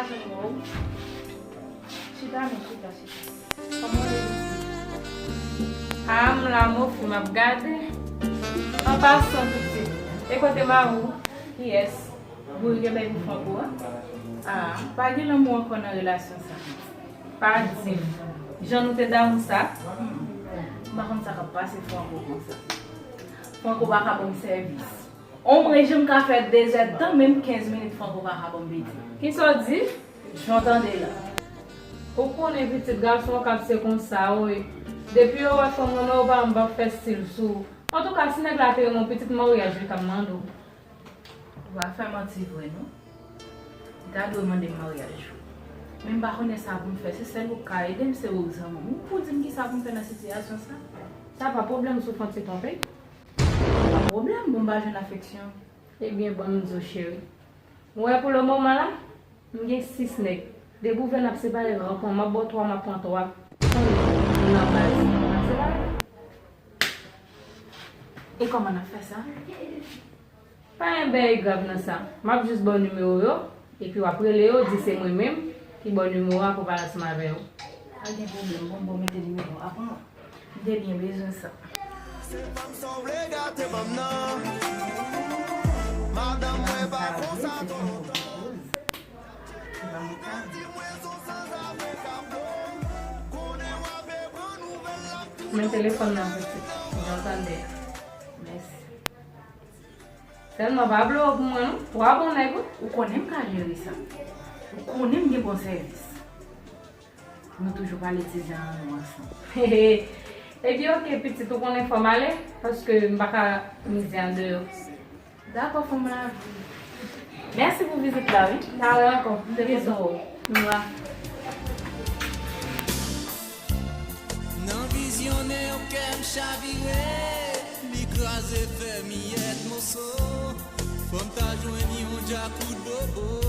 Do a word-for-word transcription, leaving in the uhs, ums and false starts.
Chita, non, chita, chita. Kòman w ye? Ah, m la, mofi, m ap gade. An pasan, pitit. E kote mari w? Kiyès? Bourike bay pou Franco a? Ah, pa gen lanmou ankò nan relasyon sa. Pa di m. Jan nou te damou sa, m pa konn sa k ap pase Franco konsa. Franco pa ka ban m sèvis. Omwen jan m ka fè de zè tan, menm kenz minit Franco pa ka ban m piti. Kisa w di? Jan w tande la. Ou konnen pitit gason Okap se konsa, wi. Depi yo wè fanm nan men w pa, m p ap fè stil sou ou. Antouka, si nèg la te renmen w, pitit maryaj li t ap mande w. Ou pa fè manti vre, non. Li ta dwe mande m maryaj. Men m pa konnen sa pou m fè. Se sèl ou k ka ede m, se ou k zanmi m. Ou pou di m kisa pou m fè nan sitiyasyon sa? Sa pa pwoblèm si w fè yon ti twonpe. Pa pwoblèm, bon, m pa jwenn afeksyon. Ebyen, ban m di w, cheri. Ou wè pou le moman la, m gen sis nèg. Depi w vle n ap separe, ranpon, m ap ba w twa, m ap pran twa. Konn nou nan baz, n ap separe. E kòman n ap fè sa? Pa gen bagay grav nan sa. M ap jis ba w nimewo yo, epi w ap rele yo, di se mwen menm ki ba w nimewo a pou pale ansanm avè yo. Pa gen pwoblèm, bon, bon, mete nimewo a pou mwen. M te byen bezwen sa. Se pa m sa w vle gate ban m nan. Madanm mwen pa konsa tonton. Di mwen se w sanzave k ap do. Konnen w ape pran nouvèl la. Men telefòn nan, pitit. Jan w tande a. Mèsi. Sèlman pa blow up pou mwen, non. Twa bon nèg, wi. Ou konnen m ka jere sa. Ou konnen m gen bon sèvis. Nou toujou pale ti jan an nou ansanm. Ebyen, oke, pitit, ou konnen fò m ale, paske m pa ka mize andeyò. Dakò, fanm lavi. Mèsi pou vizit la, wi. N a wè ankò. M te kontan wè w. Mwa. Nan vizyonè, kè m chavire, li kraze fè miyèt moso. Fò m ta jwenn yon djakout bobo.